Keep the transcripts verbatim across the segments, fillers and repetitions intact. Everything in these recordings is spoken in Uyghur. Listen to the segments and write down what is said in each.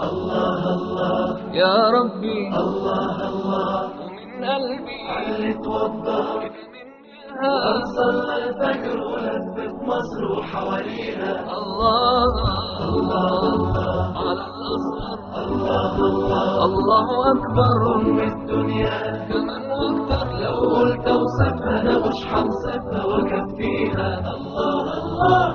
الله الله يا ربي، الله الله، ومن قلبي علي توضى. أصلى الفجر ولف في مصر وحواليها. الله الله على الأزهر. الله الله، الله أكبر. أم الدنيا كمان أكتر. لو قلت أوصفها أنا مش حنصفها وأكفيها. الله الله.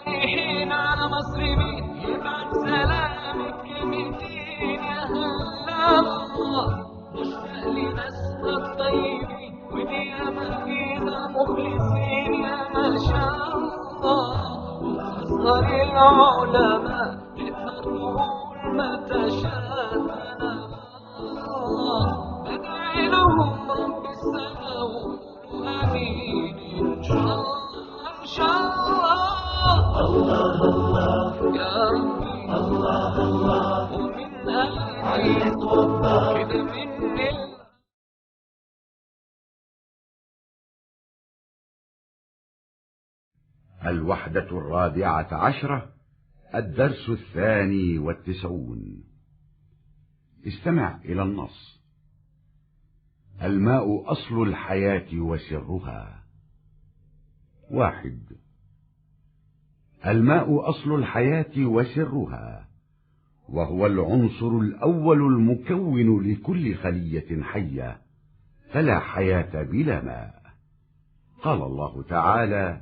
رايحين على مصر مين؟ يبعت سلامك كلمتين يا هلا الله. مشتاق لناسنا الطيبين، ودي أمانينا مخلصين يا ما شاء الله. وأصغر العلماء تقدر تقول ما تشاء الله. بدعي لهم رب السماوات. آمين إن شاء الله، إن شاء الله. الله الله يا ربي، الله الله. ومن قلبي علي توضى. كده من ال- الوحدة الرابعة عشرة، الدرس الثاني والتسعون. استمع إلى النص. الماء أصل الحياة وسرها. واحد، الماء أصل الحياة وسرها، وهو العنصر الأول المكون لكل خلية حية، فلا حياة بلا ماء. قال الله تعالى: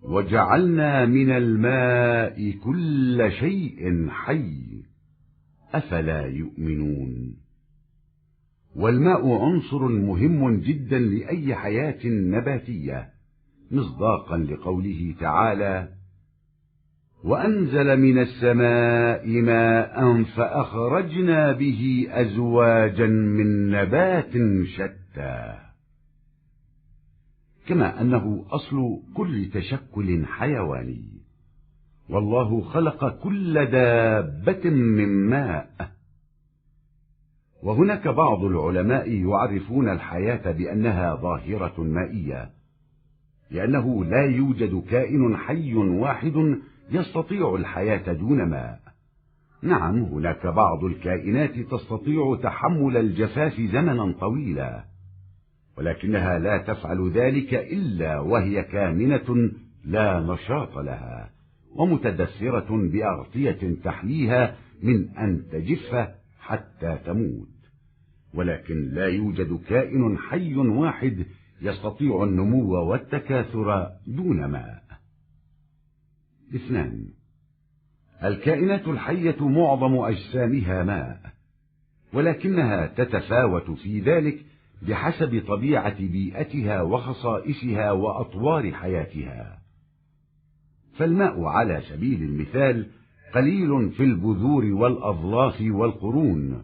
وجعلنا من الماء كل شيء حي، أفلا يؤمنون. والماء عنصر مهم جدا لأي حياة نباتية، مصداقا لقوله تعالى: وأنزل من السماء ماء فأخرجنا به أزواجا من نبات شتى. كما أنه أصل كل تشكل حيواني، والله خلق كل دابة من ماء. وهناك بعض العلماء يعرفون الحياة بأنها ظاهرة مائية، لأنه لا يوجد كائن حي واحد يستطيع الحياة دون ماء. نعم، هناك بعض الكائنات تستطيع تحمل الجفاف زمنا طويلا، ولكنها لا تفعل ذلك إلا وهي كامنة لا نشاط لها، ومتدثرة بأغطية تحميها من أن تجف حتى تموت. ولكن لا يوجد كائن حي واحد يستطيع النمو والتكاثر دون ماء. اثنان، الكائنات الحية معظم أجسامها ماء، ولكنها تتفاوت في ذلك بحسب طبيعة بيئتها وخصائصها وأطوار حياتها. فالماء على سبيل المثال قليل في البذور والأظلاف والقرون،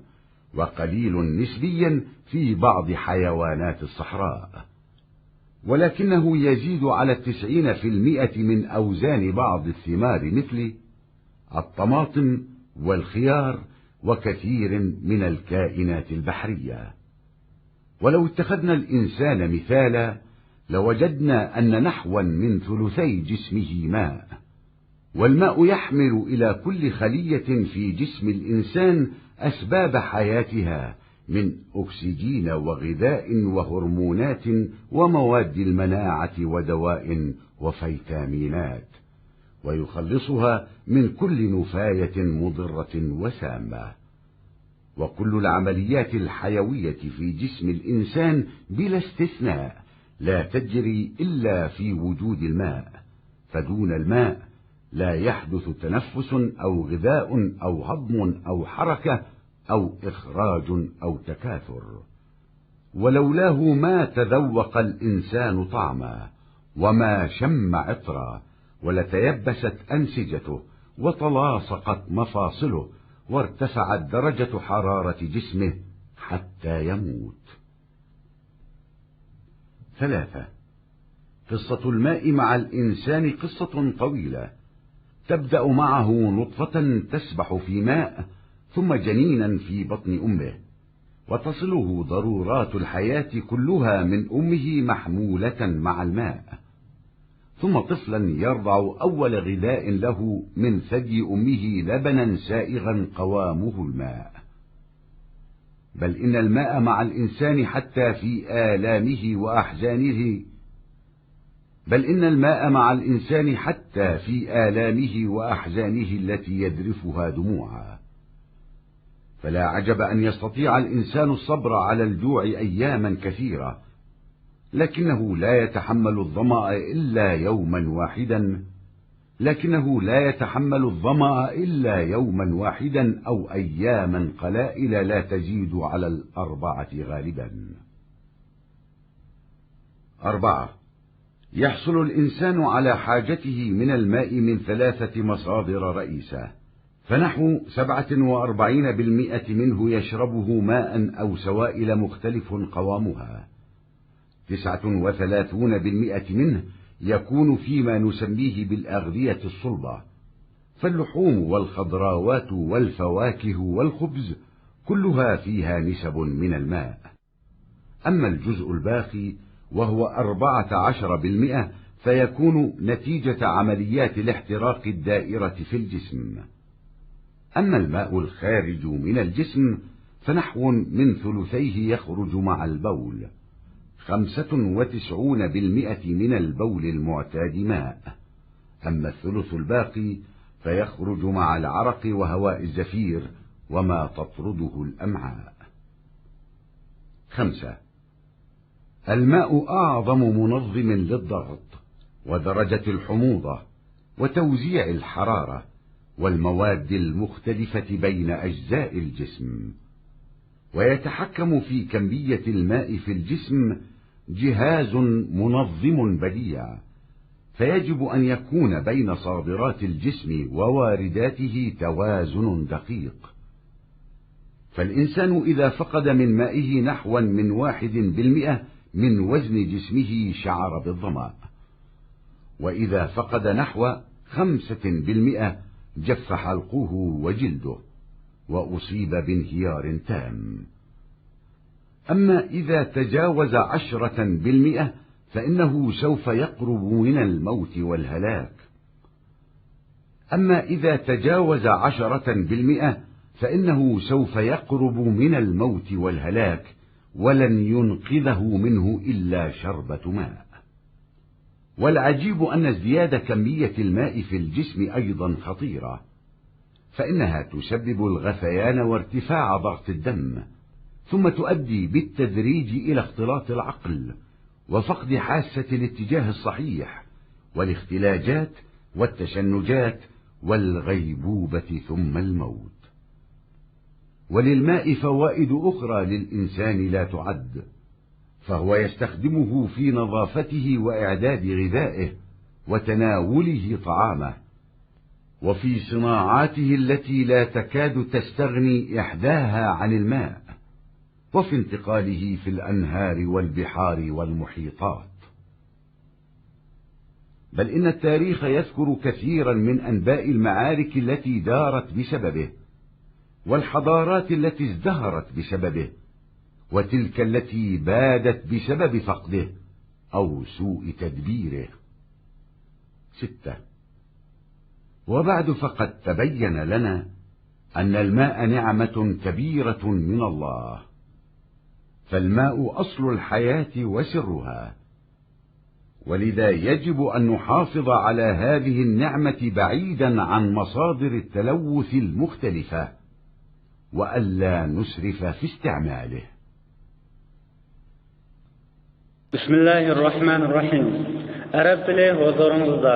وقليل نسبيا في بعض حيوانات الصحراء، ولكنه يزيد على التسعين في المائة من أوزان بعض الثمار مثل الطماطم والخيار وكثير من الكائنات البحرية. ولو اتخذنا الإنسان مثالا لوجدنا أن نحوا من ثلثي جسمه ماء، والماء يحمل إلى كل خلية في جسم الإنسان أسباب حياتها من أكسجين وغذاء وهرمونات ومواد المناعة ودواء وفيتامينات، ويخلصها من كل نفاية مضرة وسامة. وكل العمليات الحيوية في جسم الإنسان بلا استثناء لا تجري إلا في وجود الماء، فدون الماء لا يحدث تنفس أو غذاء أو هضم أو حركة أو إخراج أو تكاثر. ولولاه ما تذوق الإنسان طعما، وما شم عطرا، ولتيبست أنسجته، وتلاصقت مفاصله، وارتفعت درجة حرارة جسمه حتى يموت. ثلاثة، قصة الماء مع الإنسان قصة طويلة، تبدأ معه نطفة تسبح في ماء، ثم جنينا في بطن أمه، وتصله ضرورات الحياة كلها من أمه محمولة مع الماء. ثم طفلا يرضع أول غذاء له من ثدي أمه لبنا سائغا قوامه الماء. بل إن الماء مع الإنسان حتى في آلامه وأحزانه، بل إن الماء مع الإنسان حتى في آلامه وأحزانه التي يذرفها دموعا. فلا عجب أن يستطيع الإنسان الصبر على الجوع أياما كثيرة، لكنه لا يتحمل الظمأ إلا يوما واحدا، لكنه لا يتحمل الظمأ إلا يوما واحدا أو أياما قلائل لا تزيد على الأربعة غالبا. أربعة، يحصل الإنسان على حاجته من الماء من ثلاثة مصادر رئيسة، فنحو سبعة وأربعين بالمئة منه يشربه ماء أو سوائل مختلف قوامها، تسعة وثلاثون بالمئة منه يكون فيما نسميه بالأغذية الصلبة، فاللحوم والخضراوات والفواكه والخبز كلها فيها نسب من الماء. أما الجزء الباقي وهو أربعة عشر بالمئة فيكون نتيجة عمليات الاحتراق الدائرة في الجسم. أما الماء الخارج من الجسم فنحو من ثلثيه يخرج مع البول، خمسة وتسعون بالمئة من البول المعتاد ماء، أما الثلث الباقي فيخرج مع العرق وهواء الزفير وما تطرده الأمعاء. خمسة، الماء أعظم منظم للضغط ودرجة الحموضة وتوزيع الحرارة والمواد المختلفة بين أجزاء الجسم، ويتحكم في كمية الماء في الجسم جهاز منظم بديع، فيجب أن يكون بين صادرات الجسم ووارداته توازن دقيق. فالإنسان إذا فقد من مائه نحوا من واحد بالمئة من وزن جسمه شعر بالظمأ، وإذا فقد نحو خمسة بالمئة جف حلقه وجلده وأصيب بانهيار تام. أما إذا تجاوز عشرة بالمئة فإنه سوف يقرب من الموت والهلاك. أما إذا تجاوز عشرة بالمئة فإنه سوف يقرب من الموت والهلاك، ولن ينقذه منه إلا شربة ماء. والعجيب أن ازدياد كمية الماء في الجسم أيضا خطيرة، فإنها تسبب الغثيان وارتفاع ضغط الدم، ثم تؤدي بالتدريج إلى اختلاط العقل وفقد حاسة الاتجاه الصحيح والاختلاجات والتشنجات والغيبوبة ثم الموت. وللماء فوائد أخرى للإنسان لا تعد، فهو يستخدمه في نظافته وإعداد غذائه وتناوله طعامه، وفي صناعاته التي لا تكاد تستغني إحداها عن الماء، وفي انتقاله في الأنهار والبحار والمحيطات. بل إن التاريخ يذكر كثيرا من أنباء المعارك التي دارت بسببه، والحضارات التي ازدهرت بسببه، وتلك التي بادت بسبب فقده أو سوء تدبيره. ستة، وبعد فقد تبين لنا أن الماء نعمة كبيرة من الله، فالماء أصل الحياة وسرها، ولذا يجب أن نحافظ على هذه النعمة بعيدا عن مصادر التلوث المختلفة، وألا نسرف في استعماله. بسم الله الرحمن الرحيم. ئەرەب تىلى ھۇزۇرىڭىزدا.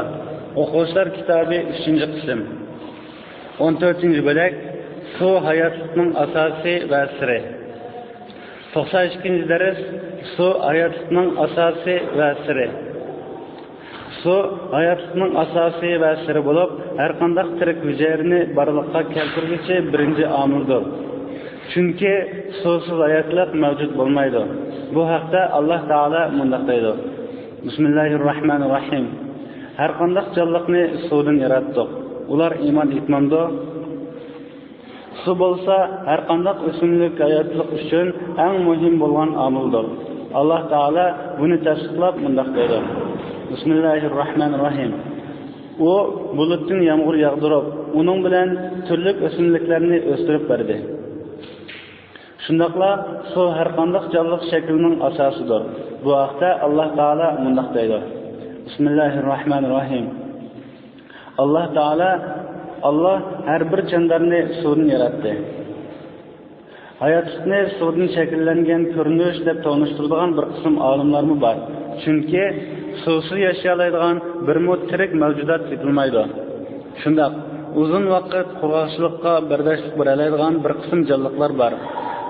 ئوقۇغۇچىلار كىتابى، ئۈچىنچى قىسىم. ئون تۆتىنچى بۆلەك، سۇ ھاياتلىقنىڭ ئاساسى ۋە سىرى. توقسان ئىككىنچى دەرس، سۇ ھاياتلىقنىڭ ئاساسى ۋە سىرى. سۇ ھاياتلىقنىڭ ئاساسى ۋە سىرى بولۇپ، ھەرقانداق تىرىك ھۈجەيرىنى بارلىققا كەلتۈرگۈچى بىرىنچى ئامىلدۇر. چۈنكى سۇسىز ھاياتلىق مەۋجۇت بولمايدۇ. بۇ ھەقتە ئاللاھ تائالا مۇنداق دەيدۇ: بىسمىللاھىررەھمانىررەھىم. ھەرقانداق جانلىقنى سۇدىن ياراتتۇق. ئۇلار ئىمان ئېيتمامدۇ؟ سۇ بولسا ھەرقانداق ئۆسۈملۈك ھاياتلىق ئۈچۈن ئەڭ مۇھىم بولغان ئامىلدۇر. ئاللاھ تائالا بۇنى تەستىقلاپ مۇنداق دەيدۇ: بىسمىللاھىررەھمانىررەھىم. ئۇ بۇلۇتتىن يامغۇر ياغدۇرۇپ، ئۇنىڭ بىلەن تۈرلۈك ئۆسۈملۈكلەرنى ئۆستۈرۈپ بەردى. شۇنداقلا سۇ ھەرقانداق جانلىق شەكلىنىڭ ئاساسىدۇر. بۇ ھەقتە ئاللاھ تائالا مۇنداق دەيدۇ: بىسمىللاھىررەھمانىررەھىم. ئاللاھ تائالا، ئاللاھ ھەر بىر جاندارنى سۇدىن ياراتتى. ھاياتلىقنى سۇدىن شەكىللەنگەن كۆرۈنۈش دەپ تونۇشتۇرىدىغان بىر قىسىم ئالىملارمۇ بار. چۈنكى سۇسىز ياشىيالايدىغان بىرمۇ تىرىك مەۋجۇدات تېپىلمايدۇ. شۇنداق، ئۇزۇن ۋاقىت قۇرغاقچىلىققا بەرداشلىق بېرەلەيدىغان بىر قىسىم جانلىقلار بار.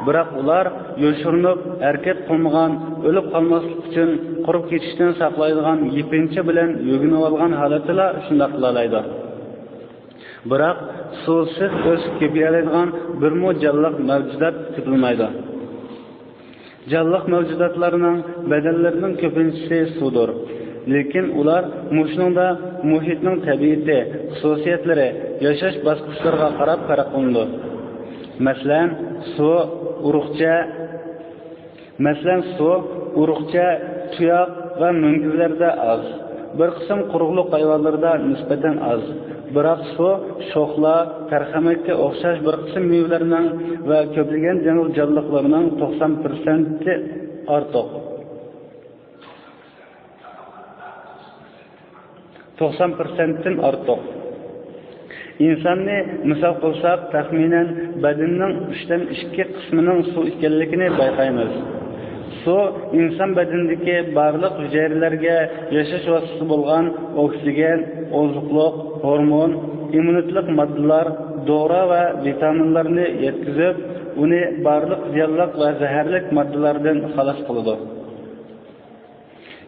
بىراق ئۇلار يوشۇرۇنۇپ ھەرىكەت قىلمىغان، ئۆلۈپ قالماسلىق ئۈچۈن قۇرۇپ كېتىشتىن ساقلايدىغان يېپىنچا بىلەن يۆگىنىۋالغان ھالەتتىلا شۇنداق قىلالايدۇ. بىراق سۇسىز ئۆسۈپ كۆپىيەلەيدىغان بىرمۇ جانلىق مەۋجۇدات تېپىلمايدۇ. جانلىق مەۋجۇداتلارنىڭ بەدەنلىرىنىڭ كۆپىنچىسى سۇدۇر. لېكىن ئۇلار مۇشۇنىڭدا مۇھىتنىڭ تەبىئىتى، خۇسۇسىيەتلىرى، ياشاش باسقۇچلىرىغا قاراپ پەرقلىنىدۇ. مەسىلەن، سۇ، ئۇرۇقچە، مەسىلەن، سۇ، ئۇرۇقچە، تۇياق ۋە مۈڭگۈزلەردە ئاز. بىر قىسىم قۇرۇقلۇق ھايۋانلىرىدا نىسبەتەن ئاز. بىراق سۇ، شوخلا، تەرخەمەككە ئوخشاش بىر قىسىم مېۋىلەرنىڭ ۋە كۆپلىگەن دېڭىز جانلىقلىرىنىڭ توقسان پىرسەنتى ئارتۇق. توقسان پىرسەنتتىن ئارتۇق. ئىنساننى مىسال قىلساق، تەخمىنەن بەدىنىنىڭ ئۈچتىن ئىككى قىسمىنىڭ سۇ ئىكەنلىكىنى بايقايمىز. سۇ ئىنسان بەدىنىدىكى بارلىق ھۈجەيرىلەرگە ياشاش ۋاسىتىسى بولغان ئوكسىگېن، ئوزۇقلۇق، ھورمون، ئىممۇنىتېتلىق ماددىلار، دورا ۋە ۋىتامىنلارنى يەتكۈزۈپ، ئۇنى بارلىق زىيانلىق ۋە زەھەرلىك ماددىلاردىن خالاس قىلىدۇ.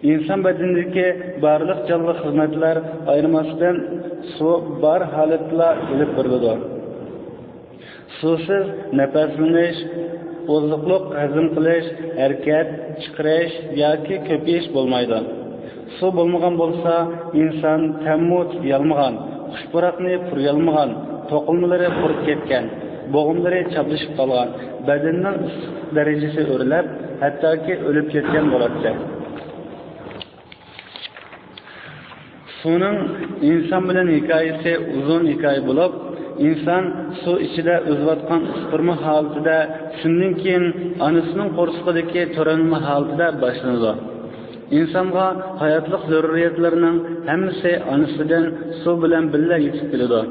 ئىنسان بەدىنىدىكى بارلىق جانلىق خىزمەتلەر ئايرىماستىن سۇ بار ھالەتتىلا ئېلىپ بېرىلىدۇ. سۇسىز نەپەسلىنىش، ئوزۇقلۇق ھەزىم قىلىش، ھەرىكەت، چىقىرىش ياكى كۆپىيىش بولمايدۇ. سۇ بولمىغان بولسا، ئىنسان تەممۇ تېتىيالمىغان، خۇش پۇراقنى پۇرىيالمىغان، توقۇلمىلىرى قۇرۇپ كەتكەن، بوغۇملىرى چاپلىشىپ قالغان، بەدىنىنىڭ ئىسسىق دەرىجىسى ئۆرلەپ، ھەتتاكى ئۆلۈپ كەتكەن بولاتتى. سۇنىڭ ئىنسان بىلەن ھېكايىسى ئۇزۇن ھېكايە بولۇپ، ئىنسان سۇ ئىچىدە ئۈزۈۋاتقان ئۇسقۇرما ھالىتىدە، شۇندىن كېيىن ئانىسىنىڭ قورسىقىدىكى تۆرەلمە ھالىتىدە باشلىنىدۇ. ئىنسانغا ھاياتلىق زۆرۈرىيەتلىرىنىڭ ھەممىسى ئانىسىدىن سۇ بىلەن بىللە يېتىپ كېلىدۇ.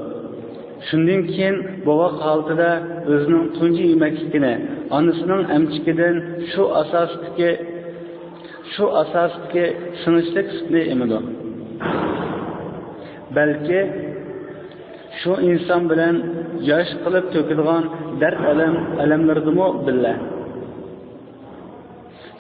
شۇندىن كېيىن بوۋاق ھالىتىدە ئۆزىنىڭ تۇنجى يېمەكلىكىنى، ئانىسىنىڭ ئەمچىكىدىن شۇ ئاساستىكى، شۇ ئاساستىكى سىڭىشلىك سۈتنى ئېمىدۇ. بەلكى شۇ ئىنسان بىلەن ياش قىلىپ تۆكىدىغان دەرد ئەلەم، ئەلەملىرىدىمۇ بىللە.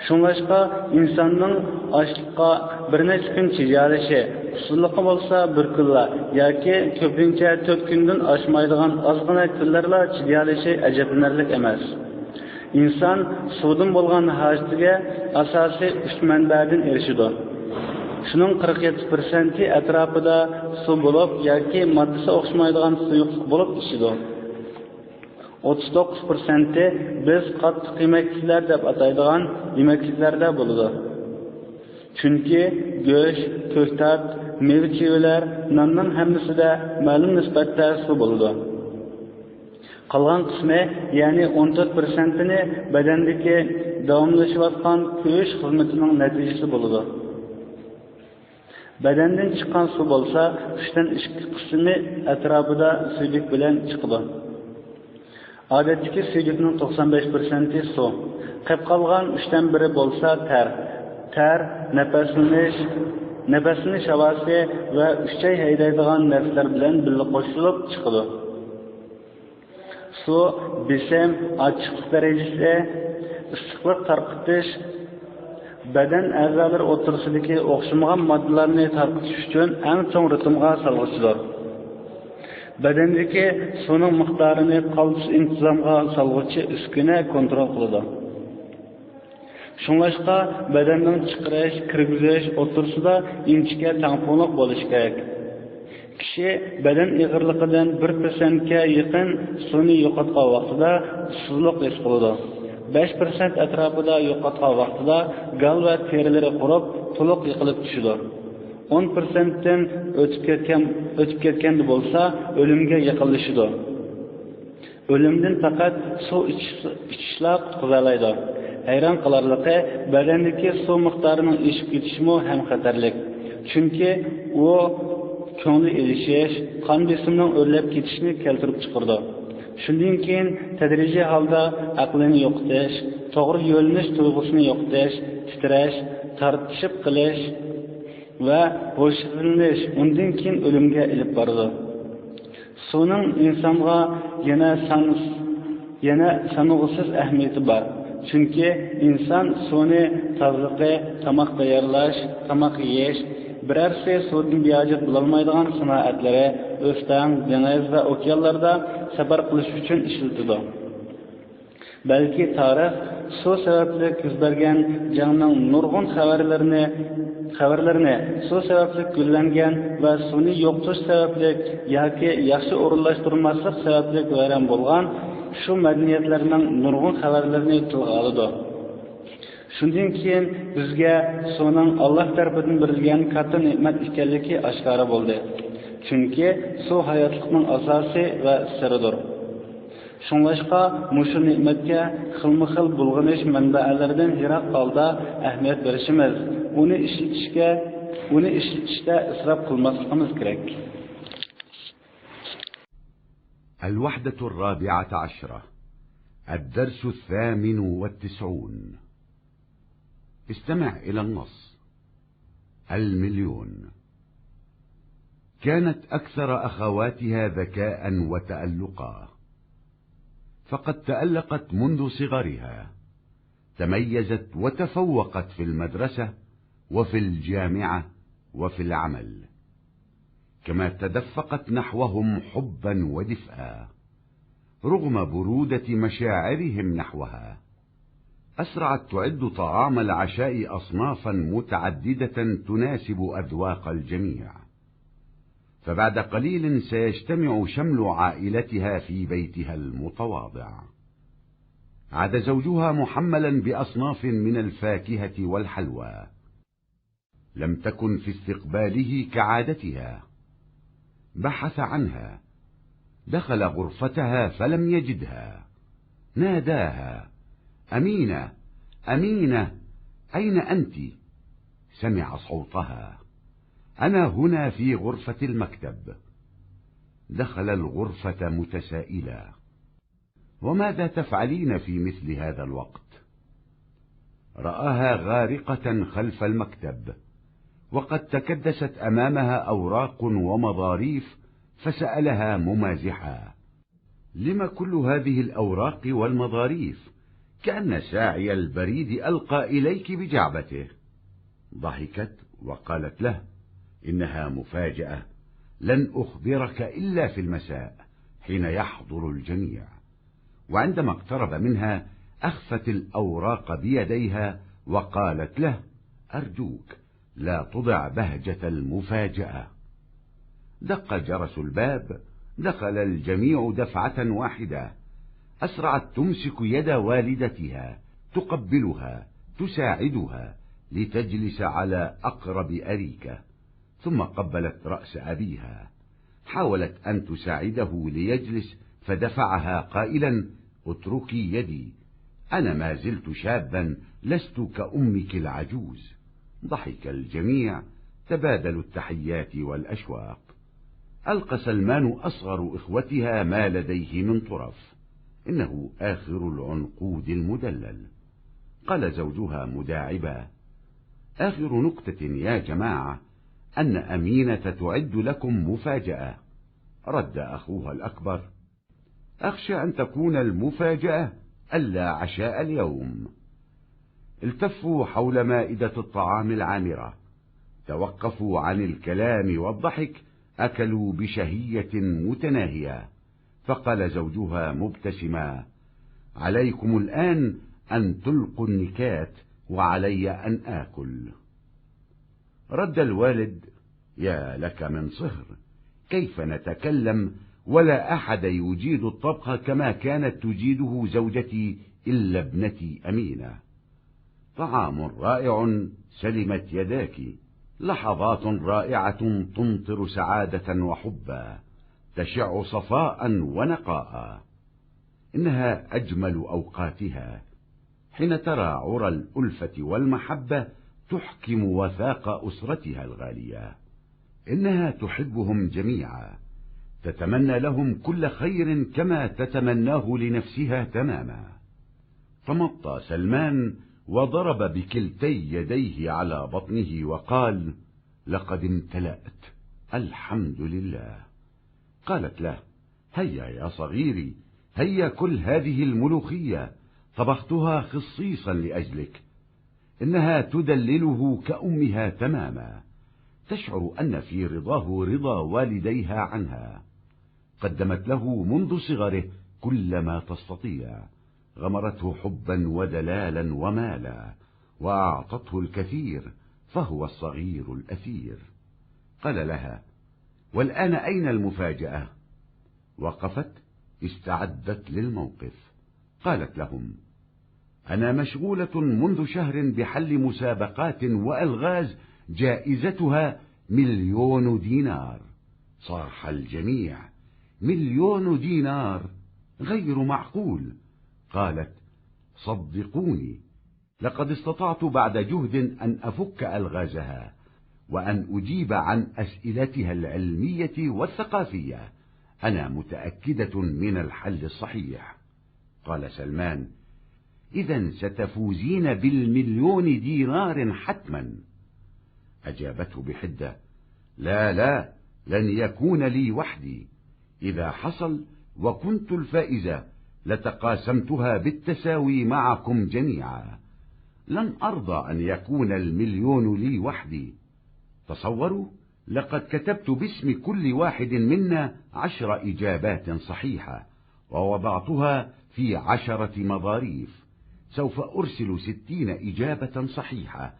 شۇڭلاشقا ئىنساننىڭ ئاچلىققا بىر نەچچە كۈن چىدىيالىشى، ئۇسسۇللۇقى بولسا بىر كۈنلا ياكى كۆپىنچە تۆت كۈندىن ئاشمايدىغان ئازغىنە كۈنلەرلا چىدىيالىشى ئەجەبلىنەرلىك ئەمەس. ئىنسان سۇدىن بولغان ھاجىتىگە ئاساسىي ئۈچ مەنبەدىن ئېرىشىدۇ. شۇنىڭ قىرىق يەتتە پىرسەنتى ئەتراپىدا سۇ بولۇپ ياكى ماددىسى ئوخشىمايدىغان سۇيۇقلۇق بولۇپ ئىچىدۇ. ئوتتۇز توققۇز پىرسەنتى بىز قاتتىق يېمەكلىكلەر دەپ ئاتايدىغان يېمەكلىكلەردە بولىدۇ. چۈنكى گۆش، كۆكتات، مېۋە-چىۋىلەر، ناننىڭ ھەممىسىدە مەلۇم نىسبەتتە سۇ بولىدۇ. قالغان قىسمى، يەنى ئون تۆت پىرسەنتىنى بەدەندىكى داۋاملىشىۋاتقان كۆيۈش خىزمىتىنىڭ نەتىجىسى بولىدۇ. بەدەندىن چىققان سۇ بولسا، ئۈچتىن ئىككى قىسمى ئەتراپىدا سۈيدۈك بىلەن چىقىدۇ. ئادەتتىكى سۈيدۈكنىڭ توقسان بەش پىرسەنتى سۇ. قېپ قالغان ئۈچتىن بىرى بولسا تەر. تەر، نەپەسلىنىش، نەپەسلىنىش ھاۋاسى ۋە ئۈچەي ھەيدەيدىغان نەرسىلەر بىلەن بىللە قوشۇلۇپ چىقىدۇ. سۇ بېسىم، ئاچچىقلىق دەرىجىسى، ئىسسىقلىق تارقىتىش، بەدەن ئەزالىرى ئوتتۇرىسىدىكى ئوخشىمىغان ماددىلارنى تارقىتىش ئۈچۈن ئەڭ چوڭ رىتىمغا سالغۇچىدۇر. بەدەندىكى سۇنىڭ مىقدارىنى قالتىس ئىنتىزامغا سالغۇچى ئۈسكۈنە كونترول قىلىدۇ. شۇڭلاشقا بەدەننىڭ چىقىرىش، كىرگۈزۈش ئوتتۇرىسىدا ئىنچىكە تەڭپۇڭلۇق بولۇشى كېرەك. كىشى بەدەن ئېغىرلىقىدىن بىر پىرسەنتكە يېقىن سۇنى يوقاتقان ۋاقتىدا ئۇسسۇزلۇق ھېس قىلىدۇ. بەش پىرسەنت ئەتراپىدا يوقاتقان ۋاقتىدا گال ۋە تېرىلىرى قۇرۇپ، تولۇق يىقىلىپ چۈشىدۇ. ئون پىرسەنتتىن ئۆتۈپ كەتكەن، ئۆتۈپ كەتكەندە بولسا، ئۆلۈمگە يېقىنلىشىدۇ. ئۆلۈمدىن پەقەت سۇ ئىچىش، ئىچىشلا قۇتقۇزالايدۇ. ھەيران قالارلىقى، بەدەندىكى سۇ مىقدارىنىڭ ئېشىپ كېتىشىمۇ ھەم خەتەرلىك. چۈنكى ئۇ كۆڭلى ئېلىشىش، قان بېسىمنىڭ ئۆرلەپ كېتىشىنى كەلتۈرۈپ چىقىرىدۇ. شۇندىن كېيىن تەدرىجىي ھالدا ئەقلىنى يوقىتىش، توغرا يۆنىلىش تۇيغۇسىنى يوقىتىش، تىترەش، تارتىشىپ قېلىش، ۋە ھوشسىزلىنىش ئۇندىن كېيىن ئۆلۈمگە ئېلىپ بارىدۇ. سۇنىڭ ئىنسانغا يەنە سان-، يەنە سانىغۇسىز ئەھمىيىتى بار. چۈنكى ئىنسان سۇنى تازىلىقى، تاماق تەييارلاش، تاماق يېيىش، بىرەرسى سۇدىن بىھاجەت بولالمايدىغان سانائەتلىرى، ئۆستەڭ، دېڭىز ۋە ئوكيانلاردا سەپەر قىلىش ئۈچۈن ئىشلىتىدۇ. بەلكى تارىخ سۇ سەۋەبلىك يۈز بەرگەن جەڭنىڭ نۇرغۇن خەۋەرلىرىنى، خەۋەرلىرىنى سۇ سەۋەبلىك گۈللەنگەن ۋە سۇنى يوقىتىش سەۋەبلىك ياكى ياخشى ئورۇنلاشتۇرماسلىق سەۋەبلىك ۋەيران بولغان شۇ مەدەنىيەتلەرنىڭ نۇرغۇن خەۋەرلىرىنى تىلغا ئالىدۇ. شۇندىن كېيىن بىزگە سۇنىڭ ئاللاھ تەرىپىدىن بېرىلگەن كاتتا نېمەت ئىكەنلىكى ئاشكارا بولدى. چۈنكى سۇ ھاياتلىقنىڭ ئاساسى ۋە سىرىدۇر. شۇڭلاشقا مۇشۇ نېمەتكە خىلمۇخىل بۇلغىنىش مەنبەلىرىدىن يىراق ھالدا ئەھمىيەت بېرىشىمىز، ئۇنى ئىشلىتىشكە، ئۇنى ئىشلىتىشتە ئىسراپ قىلماسلىقىمىز كېرەك. الوحدة الرابعة عشرة، الدرس الثامن والتسعون. استمع إلى النص. المليون. كانت أكثر أخواتها ذكاء وتألقا، فقد تألقت منذ صغرها، تميزت وتفوقت في المدرسة وفي الجامعة وفي العمل، كما تدفقت نحوهم حبا ودفئا رغم برودة مشاعرهم نحوها. أسرعت تعد طعام العشاء أصنافا متعددة تناسب أذواق الجميع، فبعد قليل سيجتمع شمل عائلتها في بيتها المتواضع. عاد زوجها محملا بأصناف من الفاكهة والحلوى، لم تكن في استقباله كعادتها. بحث عنها، دخل غرفتها فلم يجدها، ناداها: أمينة، أمينة، أين أنت؟ سمع صوتها: أنا هنا في غرفة المكتب. دخل الغرفة متسائلا: وماذا تفعلين في مثل هذا الوقت؟ رآها غارقة خلف المكتب، وقد تكدست أمامها أوراق ومظاريف، فسألها ممازحا: لم كل هذه الأوراق والمظاريف؟ كأن ساعي البريد ألقى إليك بجعبته. ضحكت وقالت له: إنها مفاجأة، لن أخبرك إلا في المساء حين يحضر الجميع. وعندما اقترب منها أخفت الأوراق بيديها وقالت له: أرجوك لا تضع بهجة المفاجأة. دق جرس الباب، دخل الجميع دفعة واحدة. أسرعت تمسك يد والدتها، تقبلها، تساعدها لتجلس على أقرب أريكة، ثم قبلت رأس أبيها. حاولت أن تساعده ليجلس، فدفعها قائلا: اتركي يدي، أنا ما زلت شابا، لست كأمك العجوز. ضحك الجميع، تبادلوا التحيات والأشواق. ألقى سلمان أصغر إخوتها ما لديه من طرف، إنه آخر العنقود المدلل. قال زوجها مداعبا: آخر نكتة يا جماعة أن أمينة تعد لكم مفاجأة. رد أخوها الأكبر: أخشى أن تكون المفاجأة ألا عشاء اليوم. التفوا حول مائدة الطعام العامرة، توقفوا عن الكلام والضحك، أكلوا بشهية متناهية. فقال زوجها مبتسما: عليكم الآن أن تلقوا النكات وعلي أن آكل. رد الوالد: يا لك من صهر، كيف نتكلم ولا أحد يجيد الطبخ كما كانت تجيده زوجتي إلا ابنتي أمينة. طعام رائع، سلمت يداك. لحظات رائعة تمطر سعادة وحبا، تشع صفاء ونقاء. إنها أجمل أوقاتها، حين ترى عرى الألفة والمحبة تحكم وثاق أسرتها الغالية. إنها تحبهم جميعا، تتمنى لهم كل خير كما تتمناه لنفسها تماما. تمطى سلمان وضرب بكلتي يديه على بطنه وقال: "لقد امتلأت، الحمد لله." قالت له: "هيا يا صغيري، هيا كل هذه الملوخية، طبختها خصيصا لأجلك." إنها تدلله كأمها تماما، تشعر أن في رضاه رضا والديها عنها. قدمت له منذ صغره كل ما تستطيع، غمرته حبا ودلالا ومالا، وأعطته الكثير، فهو الصغير الأثير. قال لها: "والآن أين المفاجأة؟" وقفت استعدت للموقف. قالت لهم: "أنا مشغولة منذ شهر بحل مسابقات وألغاز جائزتها مليون دينار." صاح الجميع: "مليون دينار؟ غير معقول." قالت: "صدقوني، لقد استطعت بعد جهد أن أفك ألغازها، وأن أجيب عن أسئلتها العلمية والثقافية. أنا متأكدة من الحل الصحيح." قال سلمان: "إذا ستفوزين بالمليون دينار حتما." أجابته بحدة: "لا، لا، لن يكون لي وحدي. إذا حصل وكنت الفائزة لتقاسمتها بالتساوي معكم جميعا. لن أرضى أن يكون المليون لي وحدي. تصوروا، لقد كتبت باسم كل واحد منا عشر إجابات صحيحة، ووضعتها في عشرة مظاريف. سوف أرسل ستين إجابة صحيحة،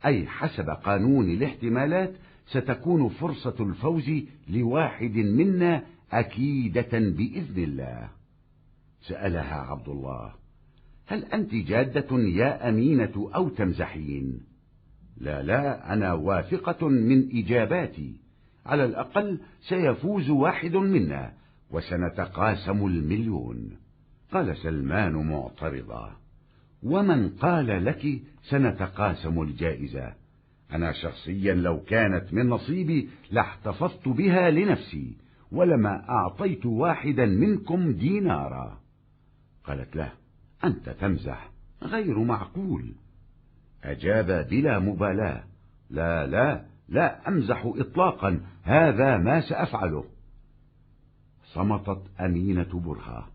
أي حسب قانون الاحتمالات ستكون فرصة الفوز لواحد منا أكيدة بإذن الله." سألها عبد الله: "هل أنت جادة يا أمينة أو تمزحين؟" "لا، لا، أنا واثقة من إجاباتي. على الأقل سيفوز واحد منا، وسنتقاسم المليون." قال سلمان معترضا: "ومن قال لك سنتقاسم الجائزة؟ أنا شخصيا لو كانت من نصيبي لاحتفظت بها لنفسي، ولما أعطيت واحدا منكم دينارا." قالت له: "أنت تمزح، غير معقول." أجاب بلا مبالاة: "لا، لا، لا أمزح إطلاقا، هذا ما سأفعله." صمتت أمينة برهة.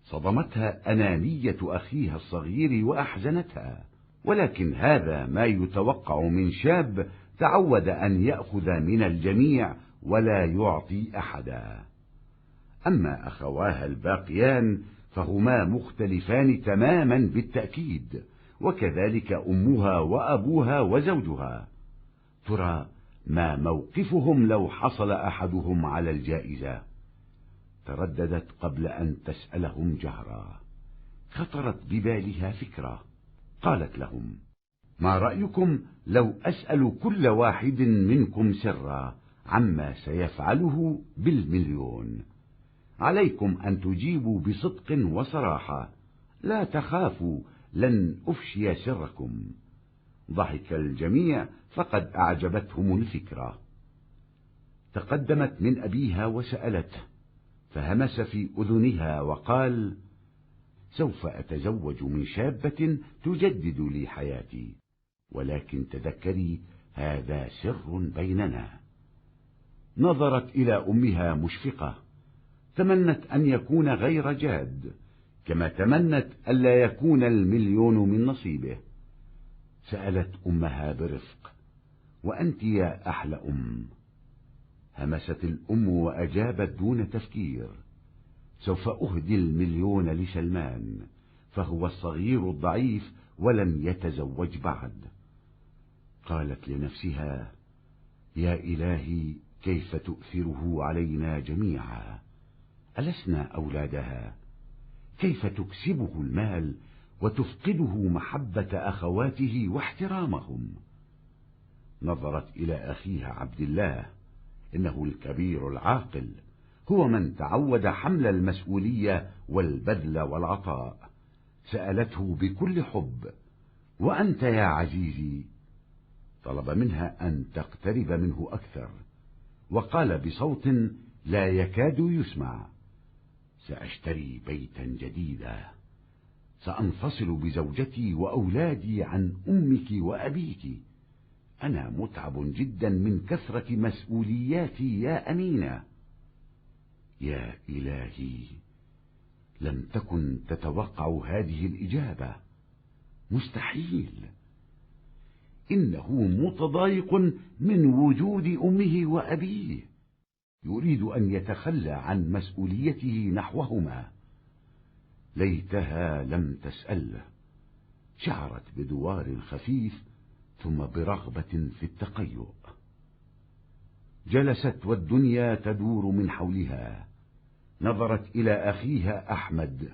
صدمتها أنانية أخيها الصغير وأحزنتها، ولكن هذا ما يتوقع من شاب تعود أن يأخذ من الجميع ولا يعطي أحدا. أما أخواها الباقيان فهما مختلفان تماما بالتأكيد، وكذلك أمها وأبوها وزوجها. ترى ما موقفهم لو حصل أحدهم على الجائزة؟ ترددت قبل أن تسألهم جهرا. خطرت ببالها فكرة. قالت لهم: "ما رأيكم لو أسأل كل واحد منكم سرا عما سيفعله بالمليون؟ عليكم أن تجيبوا بصدق وصراحة. لا تخافوا، لن أفشي سركم." ضحك الجميع، فقد أعجبتهم الفكرة. تقدمت من أبيها وسألته، فهمس في أذنها وقال: "سوف أتزوج من شابة تجدد لي حياتي، ولكن تذكري، هذا سر بيننا." نظرت إلى أمها مشفقة، تمنت أن يكون غير جاد، كما تمنت ألا يكون المليون من نصيبه. سألت أمها برفق: "وأنت يا أحلى أم؟" همست الأم وأجابت دون تفكير: "سوف أهدي المليون لسلمان، فهو الصغير الضعيف ولم يتزوج بعد." قالت لنفسها: "يا إلهي، كيف تؤثره علينا جميعا؟ ألسنا أولادها؟ كيف تكسبه المال وتفقده محبة أخواته واحترامهم؟" نظرت إلى أخيها عبد الله، إنه الكبير العاقل، هو من تعود حمل المسؤولية والبذل والعطاء. سألته بكل حب: "وأنت يا عزيزي؟" طلب منها أن تقترب منه أكثر، وقال بصوت لا يكاد يسمع: "سأشتري بيتا جديدا، سأنفصل بزوجتي وأولادي عن أمك وأبيك، أنا متعب جدا من كثرة مسؤولياتي يا أمينة." يا إلهي، لم تكن تتوقع هذه الإجابة. مستحيل. إنه متضايق من وجود أمه وأبيه، يريد أن يتخلى عن مسؤوليته نحوهما. ليتها لم تسأله. شعرت بدوار خفيف، ثم برغبة في التقيؤ. جلست والدنيا تدور من حولها. نظرت إلى أخيها أحمد،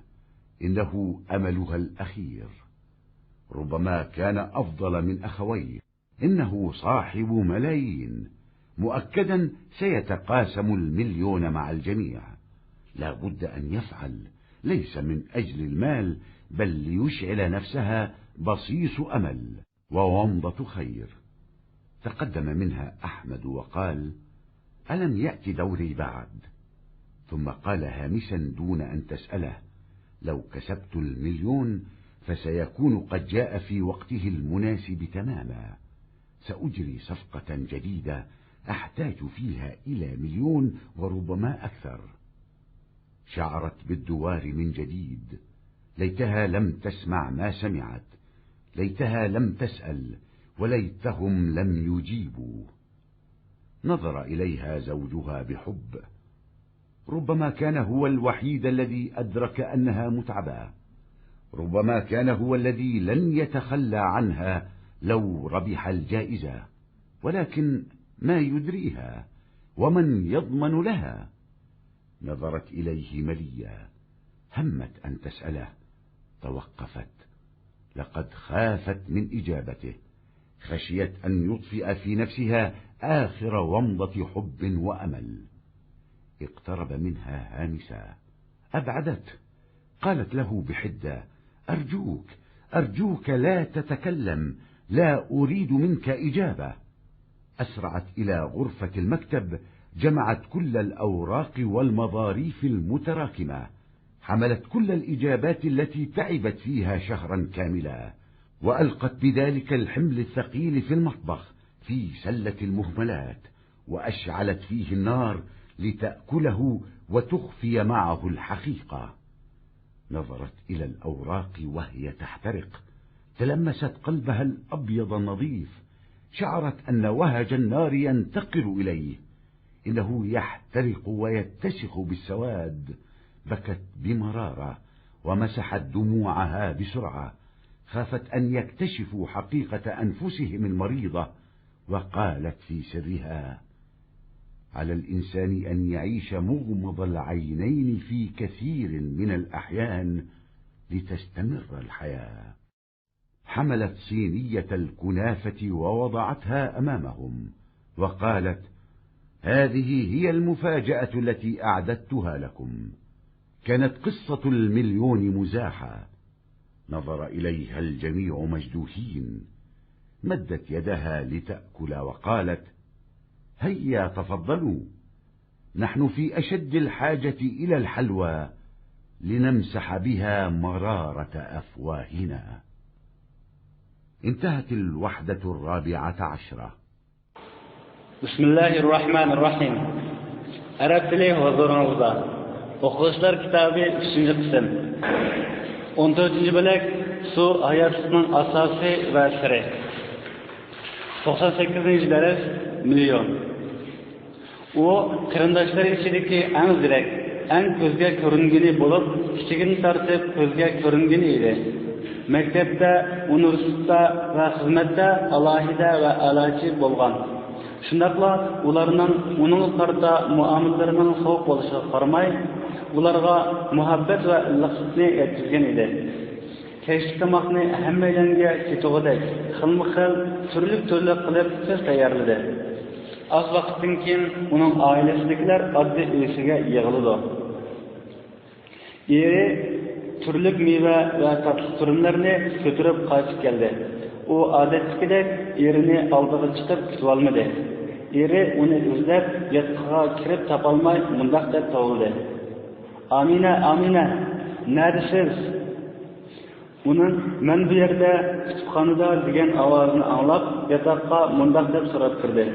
إنه أملها الأخير. ربما كان أفضل من أخويه. إنه صاحب ملايين، مؤكدا سيتقاسم المليون مع الجميع. لا بد أن يفعل، ليس من أجل المال، بل ليشعل نفسها بصيص أمل وومضة خير. تقدم منها أحمد وقال: "ألم يأت دوري بعد؟" ثم قال هامسا دون أن تسأله: "لو كسبت المليون فسيكون قد جاء في وقته المناسب تماما. سأجري صفقة جديدة أحتاج فيها إلى مليون وربما أكثر." شعرت بالدوار من جديد. ليتها لم تسمع ما سمعت، ليتها لم تسأل، وليتهم لم يجيبوا. نظر إليها زوجها بحب. ربما كان هو الوحيد الذي أدرك أنها متعبة. ربما كان هو الذي لن يتخلى عنها لو ربح الجائزة. ولكن ما يدريها؟ ومن يضمن لها؟ نظرت إليه مليا، همت أن تسأله، توقفت. لقد خافت من إجابته، خشيت أن يطفئ في نفسها آخر ومضة حب وأمل. اقترب منها هامسا، أبعدته، قالت له بحدة: "أرجوك، أرجوك لا تتكلم، لا أريد منك إجابة." أسرعت إلى غرفة المكتب، جمعت كل الأوراق والمظاريف المتراكمة، حملت كل الإجابات التي تعبت فيها شهرا كاملا، وألقت بذلك الحمل الثقيل في المطبخ في سلة المهملات، وأشعلت فيه النار لتأكله وتخفي معه الحقيقة. نظرت إلى الأوراق وهي تحترق، تلمست قلبها الأبيض النظيف، شعرت أن وهج النار ينتقل إليه، إنه يحترق ويتسخ بالسواد. بكت بمرارة ومسحت دموعها بسرعة، خافت أن يكتشفوا حقيقة أنفسهم المريضة، وقالت في سرها: "على الإنسان أن يعيش مغمض العينين في كثير من الأحيان لتستمر الحياة." حملت صينية الكنافة ووضعتها أمامهم، وقالت: "هذه هي المفاجأة التي أعددتها لكم." كانت قصة المليون مزاحة. نظر إليها الجميع مجدوحين. مدت يدها لتأكل وقالت: "هيا تفضلوا، نحن في أشد الحاجة إلى الحلوى لنمسح بها مرارة أفواهنا." انتهت الوحدة الرابعة عشرة. بسم الله الرحمن الرحيم. ئەرەب تىلى ھۇزۇرىڭىزدا. ئوقۇغۇچىلار كىتابى، ئۈچىنچى قىسىم. ئون تۆتىنچى بۆلەك، سۇ ھاياتلىقنىڭ ئاساسى ۋە سىرى. توقسان سەككىزىنچى دەرس، مىليون. ئۇ قېرىنداشلىرى ئىچىدىكى ئەڭ زېرەك، ئەڭ كۆزگە كۆرۈنگىنى بولۇپ، كىچىكىدىن تارتىپ كۆزگە كۆرۈنگىنى ئىدى. مەكتەپتە، ئۇنىۋېرسىتېتتا ۋە خىزمەتتە ئالاھىدە ۋە ئەلاچى بولغان. شۇنداقلا ئۇلارنىڭ ئۇنىڭغا قارىتا مۇئامىلىلىرىنىڭ سوغۇق بولۇشىغا قارىماي، ئۇلارغا مۇھەببەت ۋە ئىللىقلىقنى يەتكۈزگەن ئىدى. كەچلىك تاماقنى ھەممەيلەنگە كېتىدىغۇدەك خىلمۇ خىل، تۈرلۈك تۈرلۈك قىلىپ تېز تەييارلىدى. ئاز ۋاقىتتىن كېيىن ئۇنىڭ ئائىلىسىدىكىلەر ئاددىي ئۆيىسىگە يىغىلىدۇ. ئېرى تۈرلۈك مېۋە ۋە تاتلىق تۈرۈملەرنى كۆتۈرۈپ قايتىپ كەلدى. ئۇ ئادەتتىكىدەك ئېرىنى ئالدىغا چىقىپ كۈتۈۋالمىدى. ئېرى ئۇنى ئىزدەپ ياتىقىغا كىرىپ تاپالماي مۇنداق دەپ توۋلىدى: «ئامىنە، ئامىنە، نەدىسىز؟» ئۇنىڭ «مەن بۇ يەردە، كۇتۇپخانىدا» دېگەن ئاۋازىنى ئاڭلاپ، ياتاققا مۇنداق دەپ سوراپ كىردى: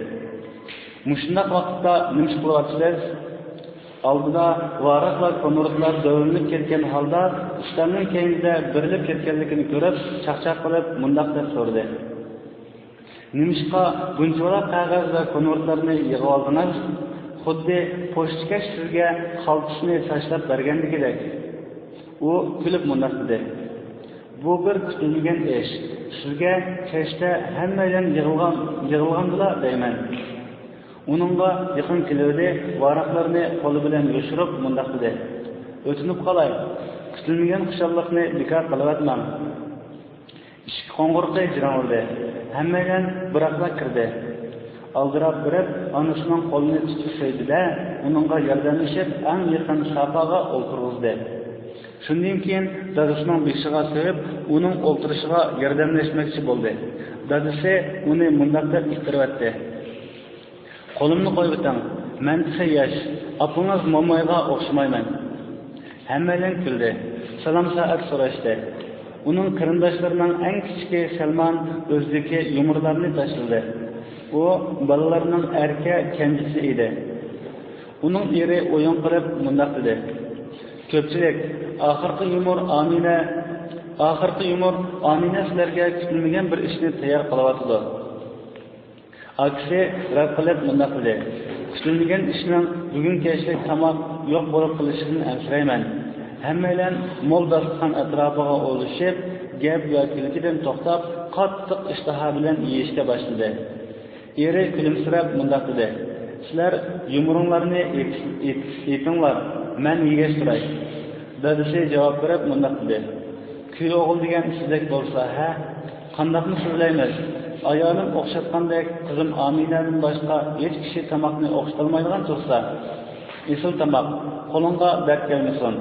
«مۇشۇنداق ۋاقىتتا نېمە ئىش قىلىۋاتىسىز؟» ئالدىدا ۋاراقلار، كونۋېرتلار دۆۋىلىنىپ كەتكەن ھالدا ئۈستەلنىڭ كەينىدە بېرىلىپ كەتكەنلىكىنى كۆرۈپ، چاقچاق قىلىپ مۇنداق دەپ سورىدى: «نېمىشقا بۇنچىۋالا قەغەز ۋە كونۋېرتلارنى يىغىۋالدىڭىز؟ خۇددى پوچتىكەش سىزگە خالتىسىنى تاشلاپ بەرگەندىكىدەك.» ئۇ كۈلۈپ مۇنداق دېدى: «بۇ بىر كۈتۈلمىگەن ئىش. سىزگە كەچتە ھەممەيلەن يىغىلغان، يىغىلغاندىلا دەيمەن.» ئۇنىڭغا يېقىن كېلىۋىدى، ۋاراقلارنى قولى بىلەن يوشۇرۇپ مۇنداق دېدى: «ئۆتۈنۈپ قالاي، كۈتۈلمىگەن خۇشاللىقنى بىكار قىلىۋەتمەڭ.» ئىشىك قوڭغۇرىقى جىرىڭلىدى. ھەممەيلەن بىراقلا كىردى. ئالدىراپ بېرىپ، ئانىسىنىڭ قولىنى تۇتۇپ سۆيدى-دە، ئۇنىڭغا ياردەملىشىپ، ئەڭ يېقىن ساپاغا ئولتۇرغۇزدى. شۇندىن كېيىن دادىسىنىڭ بېشىغا سۆيۈپ، ئۇنىڭ ئولتۇرۇشىغا ياردەملەشمەكچى بولدى. دادىسى ئۇنى مۇنداق دەپ ئىتتىرىۋەتتى: «قولۇمنى قويۇۋېتىڭ، مەن تېخى ياش، ئاپىڭىز مومايغا ئوخشىمايمەن.» ھەممەيلەن كۈلدى. سالام سائەت سوراشتى. ئۇنىڭ قېرىنداشلىرىنىڭ ئەڭ كىچىكى سەلمان ئۆزىدىكى يۇمۇرلارنى تاشلىدى. ئۇ بالىلارنىڭ ئەركە كەنجىسى ئىدى. ئۇنىڭ ئېرى ئويۇن قىلىپ مۇنداق دېدى: «كۆپچىلىك، ئاخىرقى يۇمۇر ئامىنە، ئاخىرقى يۇمۇر ئامىنە سىلەرگە كۈتۈلمىگەن بىر ئىشنى تەييار قىلىۋاتىدۇ.» ئاكىسى رەت قىلىپ مۇنداق دېدى: «كۈتۈلمىگەن ئىشنىڭ بۈگۈن كەچلىك تاماق يوق بولۇپ قېلىشىدىن ئەنسىرەيمەن.» ھەممەيلەن مول داستىخان ئەتراپىغا ئولىشىپ، گەپ ۋە كۈلكىدىن توختاپ، قاتتىق ئىشتىھا بىلەن يېيىشكە باشلىدى. ئېرى كۈلۈمسىرەپ مۇنداق دېدى: «سىلەر يۇمۇرۇڭلارنى ئېيت-، ئېيت-، ئېيتىڭلار، مەن يېگەچ تۇراي.» دادىسى جاۋاب بېرىپ مۇنداق دېدى: «كۈيئوغۇل دېگەن سىزدەك بولسا، ھە؟ قانداقمۇ سۆزلەيمىز؟ ئايالىم ئوخشاتقاندەك، قىزىم ئامىنەدىن باشقا ھېچ كىشى تاماقنى ئوخشىتالمايدىغان تۇرسا. ئېسىل تاماق، قولۇڭغا دەرد كەلمىسۇن.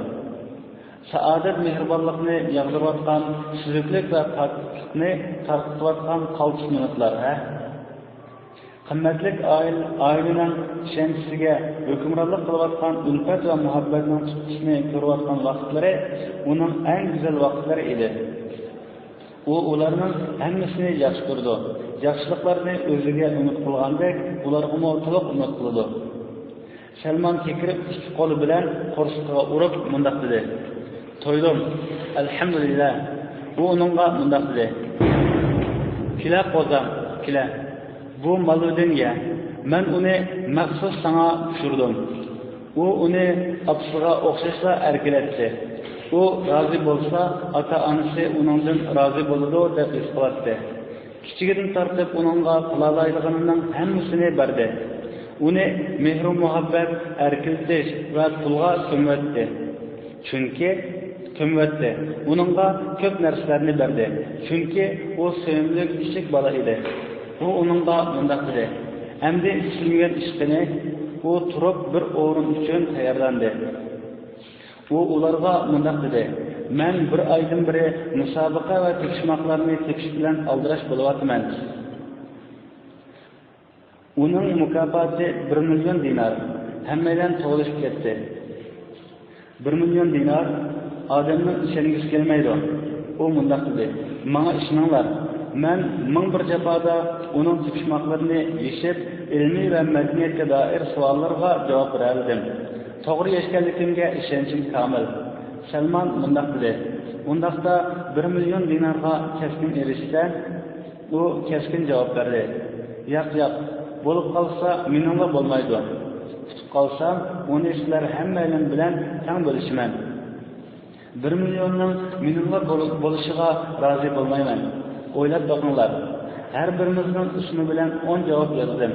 سائادەت، مېھرىبانلىقنى ياغدۇرۇۋاتقان، سۈزۈكلۈك ۋە پاكلىقنى تارقىتىۋاتقان قالتىس مىنۇتلار، ھە؟» قىممەتلىك ئائىل-، ئائىلىنىڭ ئىشەنچىسىگە ھۆكۈمرانلىق قىلىۋاتقان ئۈلپەت ۋە مۇھەببەتنىڭ تۇتقىسىنى كۆرۈۋاتقان ۋاقىتلىرى ئۇنىڭ ئەڭ گۈزەل ۋاقىتلىرى ئىدى. ئۇ ئۇلارنىڭ ھەممىسىنى ياخشى كۆرىدۇ. ياخشىلىقلارنى ئۆزىگە ئۈمىد قىلغاندەك، ئۇلارغىمۇ تولۇق ئۈمىد قىلىدۇ. سەلمان كېكىرىپ ئىككى قولى بىلەن قورسىقىغا ئۇرۇپ مۇنداق دېدى: «تويدۇم، ئەلھەمدۇلىللا.» ئۇ ئۇنىڭغا مۇنداق دېدى: «كېلە قوزام، كېلە. بۇ مالدىن يە. مەن ئۇنى مەخسۇس ساڭا پىشۇردۇم.» ئۇ ئۇنى ئاپىسىغا ئوخشاشلا ئەركىلەتتى. ئۇ رازى بولسا، ئاتا-ئانىسى ئۇنىڭدىن رازى بولىدۇ دەپ ھېس قىلاتتى. كىچىكىدىن تارتىپ ئۇنىڭغا قىلالايدىغىنىنىڭ ھەممىسىنى بەردى. ئۇنى مېھرۇ-مۇھەببەت، ئەركىلىتىش ۋە پۇلغا كۆمۈۋەتتى. چۈنكى، كۆمۈۋەتتى. ئۇنىڭغا كۆپ نەرسىلەرنى بەردى. چۈنكى ئۇ سۆيۈملۈك كىچىك بالا ئىدى. ئۇ ئۇنىڭغا مۇنداق دېدى: «ئەمدى كۈتۈلمىگەن ئىش قېنى؟» ئۇ تۇرۇپ بىر ئورۇن ئۈچۈن تەييارلاندى. ئۇ ئۇلارغا مۇنداق دېدى: «مەن بىر ئايدىن بېرى مۇسابىقە ۋە تېپىشماقلارنى تېپىش بىلەن ئالدىراش بولۇۋاتىمەن.» ئۇنىڭ مۇكاپاتى بىر مىليون دىنار. ھەممەيلەن توۋلىشىپ كەتتى. بىر مىليون دىنار ئادەمنىڭ ئىشەنگۈسى كەلمەيدۇ. ئۇ مۇنداق دېدى: «ماڭا ئىشىنىڭلار، مەن مىڭ بىر جاپادا ئۇنىڭ تېپىشماقلىرىنى يېشىپ، ئىلمىي ۋە مەدەنىيەتكە دائىر سوئاللارغا جاۋاب بېرەلىدىم. توغرا يەشكەنلىكىمگە ئىشەنچىم كامىل.» سەلمان مۇنداق دېدى: «ئۇنداقتا بىر مىليون دىنارغا كەسكىن ئېرىشىسەن.» ئۇ كەسكىن جاۋاب بەردى: «ياق، ياق، بولۇپ قالسا مېنىڭلا بولمايدۇ. ئۇتۇپ قالسام، ئۇنى سىلەر ھەممەيلەن بىلەن تەڭ بۆلۈشىمەن. بىر مىليوننىڭ مېنىڭلا بول-، بولۇشىغا رازى بولمايمەن. ئويلاپ بېقىڭلار. ھەر بىرىمىزنىڭ ئىسمى بىلەن ئون جاۋاب يازدىم.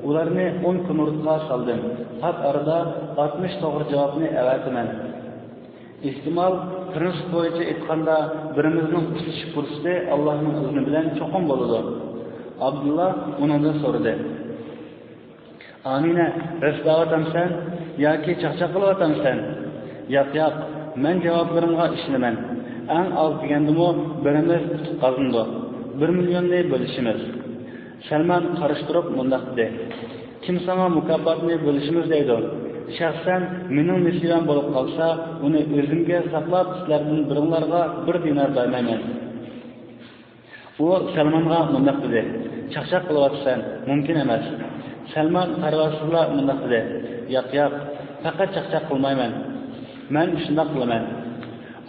ئۇلارنى ئون كونۋېرتقا سالدىم. پات ئارىدا ئاتمىش توغرا جاۋابنى ئەۋەتىمەن.» ئېھتىمال، پىرىنسىپ بويىچە ئېيتقاندا، بىرىمىزنىڭ ئۇسلىشىش پۇرسىتى ئاللاھنىڭ ئىزنى بىلەن چوقۇم بولىدۇ. ئابدۇللا ئۇنىڭدىن سورىدى. ئامىنە، رەت دەۋاتامسەن ياكى چاقچاق قىلىۋاتامسەن؟ ياق، ياق، مەن جاۋابلىرىڭغا ئىشىنىمەن. ئەڭ ئاز دېگەندىمۇ بىرىمىز ئۇتۇق قازىنىدۇ. بىر مىليوننى بۆلۈشىمىز. سەلمان قارشى تۇرۇپ مۇنداق دېدى، كىم ساڭا مۇكاپاتنى بۆلۈشىمىز دەيدۇ؟ شەخسەن مېنىڭ نېسىۋەم بولۇپ قالسا، ئۇنى ئۆزۈمگە ساقلاپ، سىلەردىن بىرىڭلارغا بىر دىنار بەرمەيمەن. ئۇ سەلمانغا مۇنداق دېدى، چاقچاق قىلىۋاتىسەن، مۇمكىن ئەمەس. سەلمان پەرۋاسىزلا مۇنداق دېدى، ياق، ياق، پەقەت چاقچاق قىلمايمەن. مەن شۇنداق قىلىمەن.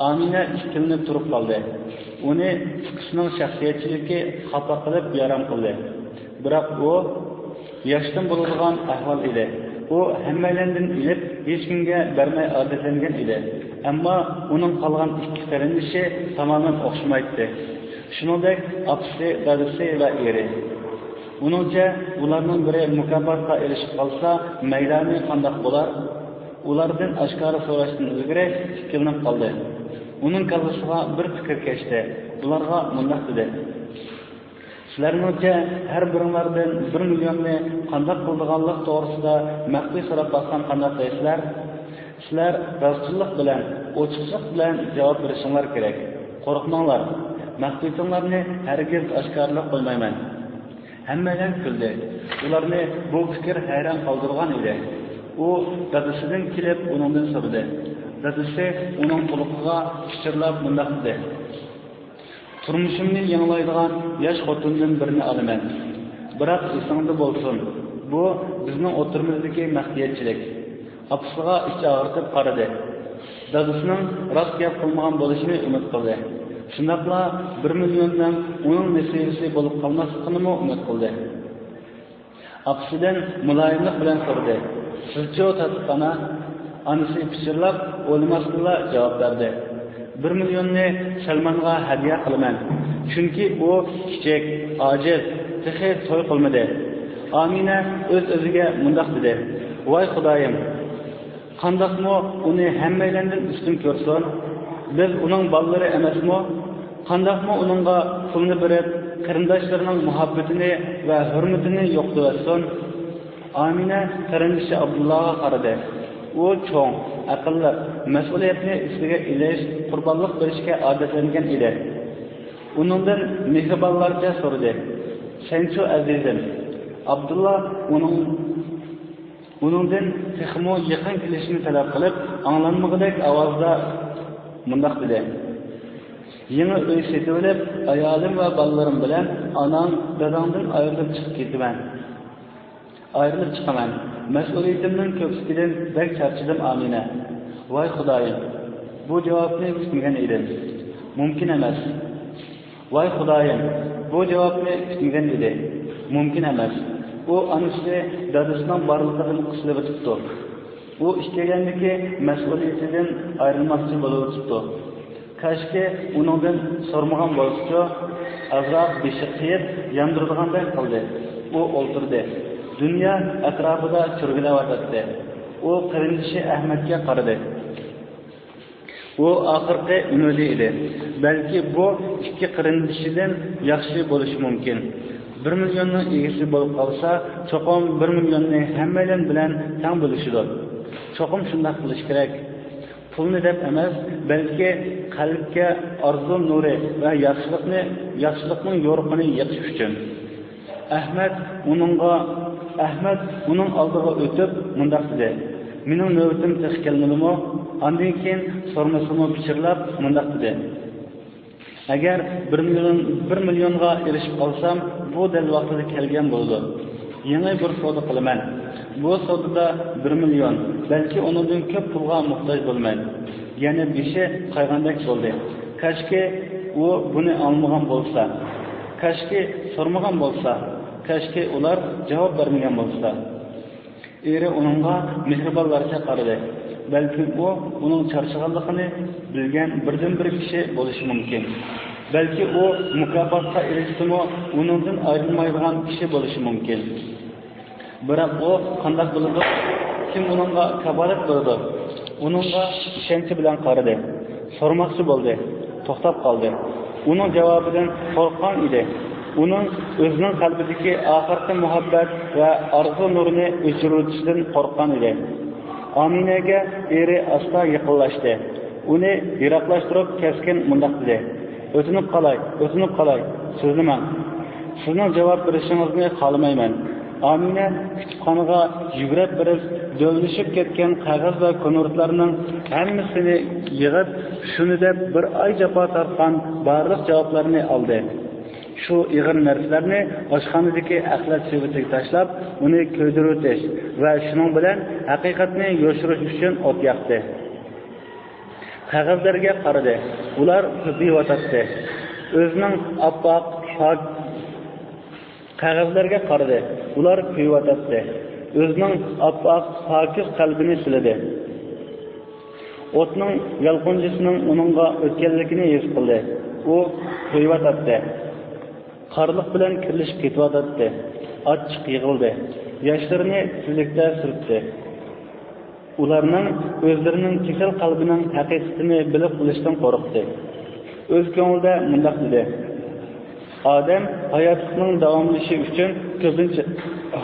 ئامىنە ئىككىلىنىپ تۇرۇپ قالدى. ئۇنى ئۇكىسىنىڭ شەخسىيەتچىلىكى خاپا قىلىپ بىئارام قىلدى. بىراق ئۇ ياشتىن بولىدىغان ئەھۋال ئىدى. ئۇ ھەممەيلەندىن ئېلىپ، ھېچكىمگە بەرمەي ئادەتلەنگەن ئىدى. ئەمما ئۇنىڭ قالغان ئىككى قېرىندىشى تامامەن ئوخشىمايتتى. شۇنىڭدەك ئاپىسى، دادىسى ۋە ئېرى. ئۇنىڭچە، ئۇلارنىڭ بىرى مۇكاپاتقا ئېرىشىپ قالسا، مەيدانى قانداق بولار؟ ئۇلاردىن ئاشكارا سوراشتىن ئىلگىرى ئىككىلىنىپ قالدى. ئۇنىڭ كاللىسىغا بىر پىكىر كەچتى. ئۇلارغا مۇنداق دېدى، سىلەرنىڭچە، ھەر بىرىڭلاردىن بىر مىليوننى قانداق قىلىدىغانلىق توغرىسىدا مەخپىي سوراپ باقسام قانداق دەيسىلەر؟ سىلەر راستچىللىق بىلەن، ئوچۇقلۇق بىلەن جاۋاب بېرىشىڭلار كېرەك. قورقماڭلار، مەخپىيىتىڭلارنى ھەرگىز ئاشكارىلاپ قويمايمەن. ھەممەيلەن كۈلدى. ئۇلارنى بۇ پىكىر ھەيران قالدۇرغان ئىدى. ئۇ دادىسىدىن كېلىپ ئۇنىڭدىن سورىدى. دادىسى ئۇنىڭ قۇلىقىغا پىچىرلاپ مۇنداق دېدى، تۇرمۇشۇمنى يېڭىلايدىغان ياش خوتۇندىن بىرنى ئالىمەن. بىراق ئېسىڭدە بولسۇن، بۇ بىزنىڭ ئوتتۇرىمىزدىكى مەخپىيەتچىلىك. ئاپىسىغا ئىچ ئاغرىتىپ قارىدى. دادىسىنىڭ راست گەپ قىلمىغان بولۇشىنى ئۈمىد قىلدى. شۇنداقلا بىر مىليوننىڭ ئۇنىڭ نېسىۋىسى بولۇپ قالماسلىقىنىمۇ ئۈمىد قىلدى. ئاپىسىدىن مۇلايىملىق بىلەن سورىدى، سىزچۇ تاتلىق ئانا؟ ئانىسى پىچىرلاپ ئويلىماستىنلا جاۋاب بەردى، بىر مىليوننى سەلمانغا ھەدىيە قىلىمەن، چۈنكى ئۇ كىچىك، ئاجىز، تېخى توي قىلمىدى. ئامىنە ئۆز-ئۆزىگە مۇنداق دېدى، ۋاي خۇدايىم! قانداقمۇ ئۇنى ھەممەيلەندىن ئۈستۈن كۆرسۇن؟ بىز ئۇنىڭ بالىلىرى ئەمەسمۇ؟ قانداقمۇ ئۇنىڭغا پۇلنى بېرىپ، قېرىنداشلىرىنىڭ مۇھەببىتىنى ۋە ھۆرمىتىنى يوقىتىۋەتسۇن؟ ئامىنە قېرىندىشى ئابدۇللاغا قارىدى. ئۇ چوڭ، ئەقىللىق، مەسئۇلىيەتنى ئۈستىگە ئېلىش، قۇربانلىق بېرىشكە ئادەتلەنگەن ئىدى. ئۇنىڭدىن مېھرىبانلارچە سورىدى، سەنچۇ ئەزىزىم؟ ئابدۇللا ئۇنىڭ ئۇنىڭدىن تېخىمۇ يېقىن كېلىشنى تەلەپ قىلىپ، ئاڭلانمىغۇدەك ئاۋازدا مۇنداق دېدى، يېڭى ئۆي سېتىۋېلىپ، ئايالىم ۋە بالىلىرىم بىلەن ئاناڭ، داداڭدىن ئايرىلىپ چىقىپ كېتىمەن. ئايرىلىپ چىقىمەن. مەسئۇلىيىتىمنىڭ كۆپلۈكىدىن بەك چارچىدىم، ئامىنە. ۋاي خۇدايىم، بۇ جاۋابنى كۈتمىگەن ئىدىم. مۇمكىن ئەمەس. ۋاي خۇدايىم، بۇ جاۋابنى كۈتمىگەن ئىدى. مۇمكىن ئەمەس. ئۇ ئانىسى دادىسىنىڭ بارلىقىدىن قىسىلىۋېتىپتۇ. ئۇ ئىككىگەندىكى مەسئۇلىيىتىدىن ئايرىلماقچى بولۇۋېتىپتۇ. كاشكى ئۇنىڭدىن سورىمىغان بولسىچۇ؟ ئازراق بېشى قېيىپ، ياندۇرىدىغاندەك قىلدى. ئۇ ئولتۇردى. دۇنيا ئەتراپىدا چۆرگىلەۋاتاتتى. ئۇ قېرىندىشى ئەھمەتكە قارىدى. ئۇ ئاخىرقى ئۈمىدى ئىدى. بەلكى بۇ ئىككى قېرىندىشىدىن ياخشى بولۇشى مۇمكىن. بىر مىليوننىڭ ئىگىسى بولۇپ قالسا، چوقۇم بىر مىليوننى ھەممەيلەن بىلەن تەڭ بۆلۈشىدۇ. چوقۇم شۇنداق قىلىش كېرەك. پۇلنى دەپ ئەمەس، بەلكى قەلبكە ئارزۇ نۇرى ۋە ياخشىلىقنى، ياخشىلىقنىڭ يورۇقىنى يېقىش ئۈچۈن. ئەھمەت ئۇنىڭغا، ئەھمەت ئۇنىڭ ئالدىغا ئۆتۈپ مۇنداق دېدى، مېنىڭ نۆۋىتىم تېخى كەلمىدىمۇ؟ ئاندىن كېيىن سورىمىسىمۇ پىچىرلاپ مۇنداق دېدى، ئەگەر بىر مىليون، بىر مىليونغا ئېرىشىپ قالسام، بۇ دەل ۋاقتىدا كەلگەن بولىدۇ. يېڭى بىر سودا قىلىمەن. بۇ سودىدا بىر مىليون، بەلكى ئۇنىڭدىن كۆپ پۇلغا موھتاج بولىمەن. يەنە بېشى قايغاندەك بولدى. كاشكى ئۇ بۇنى ئاڭلىمىغان بولسا. كاشكى سورىمىغان بولسا. كاشكى ئۇلار جاۋاب بەرمىگەن بولسا. ئېرى ئۇنىڭغا مېھرىبانلارچە قارىدى. بەلكىم ئۇ ئۇنىڭ چارچىغانلىقىنى بىلگەن بىردىنبىر كىشى بولۇشى مۇمكىن. بەلكى ئۇ مۇكاپاتقا ئېرىشسىمۇ، ئۇنىڭدىن ئايرىلمايدىغان كىشى بولۇشى مۇمكىن. بىراق ئۇ قانداق بىلىدۇ؟ كىم ئۇنىڭغا كاپالەت بېرىدۇ؟ ئۇنىڭغا ئىشەنچ بىلەن قارىدى. سورىماقچى بولدى. توختاپ قالدى. ئۇنىڭ جاۋابىدىن قورققان ئىدى. ئۇنىڭ ئۆزىنىڭ قەلبىدىكى ئاخىرقى مۇھەببەت ۋە ئارزۇ نۇرىنى ئۆچۈرۈۋېتىشىدىن قورققان ئىدى. ئامىنەگە ئېرى ئاستا يېقىنلاشتى. ئۇنى يىراقلاشتۇرۇپ كەسكىن مۇنداق دېدى: «ئۆتۈنۈپ قالاي، ئۆتۈنۈپ قالاي، سۆزلىمەڭ. سىزنىڭ جاۋاب بېرىشىڭىزنى خالىمايمەن.» ئامىنە كۇتۇپخانىغا يۈگرەپ بېرىپ، دۆۋىلىشىپ كەتكەن قەغەز ۋە كونۋېرتلارنىڭ ھەممىسىنى يىغىپ، شۇنى دەپ بىر ئاي جاپا تارتقان بارلىق جاۋابلارنى ئالدى. شۇ ئېغىر نەرسىلەرنى ئاشخانىدىكى ئەخلەت سېۋىتىگە تاشلاپ، ئۇنى كۆيدۈرۈۋېتىش ۋە شۇنىڭ بىلەن ھەقىقەتنى يوشۇرۇش ئۈچۈن ئوت ياقتى. قەغەزلەرگە قارىدى. ئۇلار كۆپىيىۋاتاتتى. ئۆزىنىڭ ئاپئاق، پاك، قەغەزلەرگە قارىدى. ئۇلار كۆيۈۋاتاتتى. ئۆزىنىڭ ئاپئاق، پاكىز قەلبىنى سىلىدى. ئوتنىڭ يالقۇنچىسىنىڭ ئۇنىڭغا ئۆتكەنلىكىنى ھېس قىلدى. ئۇ كۆيۈۋاتاتتى. قارلىق بىلەن كىرلىشىپ كېتىۋاتاتتى. ئاچچىق يىغلىدى. ياشلىرىنى تۈزلۈكتە سۈرتتى. ئۇلارنىڭ ئۆزلىرىنىڭ كېسەل قەلبىنىڭ ھەقىقىتىنى بىلىپ قېلىشتىن قورقتى. ئۆز كۆڭلىدە مۇنداق دېدى: «ئادەم ھاياتلىقنىڭ داۋاملىشىشى ئۈچۈن كۆپىنچە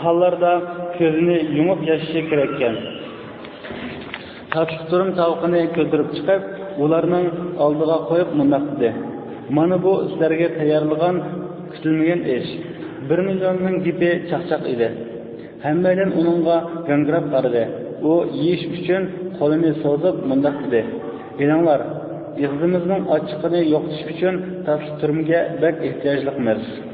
ھاللاردا كۆزىنى يۇمۇپ ياشىشى كېرەككەن.» تاپشۇرۇق تۇرۇم تاۋىقىنى كۆتۈرۈپ چىقىپ، ئۇلارنىڭ ئالدىغا قويۇپ مۇنداق دېدى: «مانا بۇ سىلەرگە تەييارلىغان كۈتۈلمىگەن ئىش.» بىر مىليوننىڭ گېپى چاقچاق ئىدى. ھەممەيلەن ئۇنىڭغا گاڭگىراپ قارىدى. ئۇ يېيىش ئۈچۈن قولىنى سوزۇپ مۇنداق دېدى: «ئېلىڭلار، ئېغىزىمىزنىڭ ئاچلىقىنى يوقىتىش ئۈچۈن تاپشۇرۇق تۈرۈمگە بەك ئېھتىياجلىقمىز.»